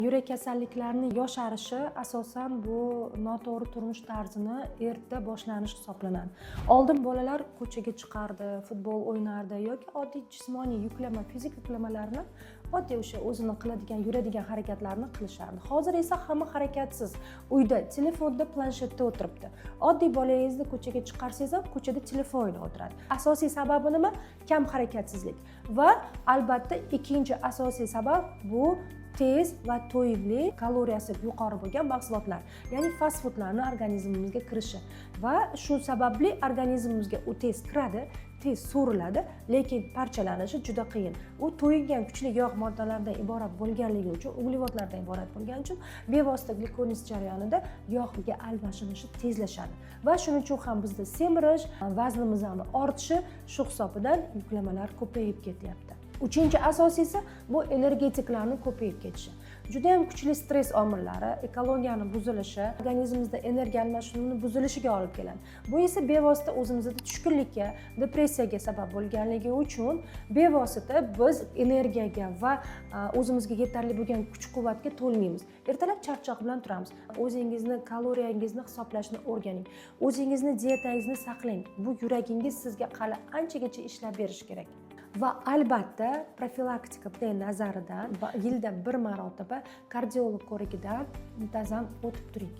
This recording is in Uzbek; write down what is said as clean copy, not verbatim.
Yurak kasalliklarini yosharishi asosan bu noto'g'ri turmush tarzini erta boshlanishi hisoblanadi. Oldin bolalar ko'chaga chiqardi, futbol o'ynardi yoki oddiy jismoniy yuklama, fizik yuklamalarni, oddiy o'sha o'zini qiladigan, yuradigan harakatlarni qilishardi. Hozir esa hamma harakatsiz, uyda telefonda, planshetda o'tiribdi. Oddiy bolangizni ko'chaga chiqarsangiz ham, ko'chada telefon o'ynab o'tiradi. Asosiy sababi nima? Kam harakatsizlik. Va albatta ikkinchi asosiy sabab bu tez va to'yimli, kaloriyasi yuqori bo'lgan mahsulotlar, ya'ni fast foodlarni organizmimizga kirishi. Va shu sababli organizmimizga u tez kiradi, tez so'riladi, lekin parchalanishi juda qiyin. U to'yingan kuchli yog' moddalaridan iborat bo'lganligi uchun, uglevodlardan iborat bo'lgani uchun bevosita glikoliz jarayonida yog'ga almashinishi tezlashadi. Va shuning uchun ham bizda semirish, vaznimizni ortishi, shu hisobidan yuklamalar ko'payib ketyapti. Uchinchi asosiysi bu energetiklarni ko'payib ketishi. Juda yam kuchli stress omillari, ekologiyani buzilishi organizmimizda energiya almashinuvini buzilishiga olib keladi. Bu esa bevosita o'zimizda tushkunlikka, depressiyaga sabab bo'lganligi uchun bevosita biz energiyaga va o'zimizga yetarli bo'lgan kuch quvvatga to'lmaymiz, ertalab charchoq bilan turamiz. O'zingizni kaloriyangizni hisoblashni o'rganing, o'zingizni dietangizni saqlang. Bu yuragingiz sizga hali anchagacha ishlab berishi kerak. Va albatta profilaktika nazaridan yilda bir marotaba kardiolog ko'rigidan muntazam o'tib turing.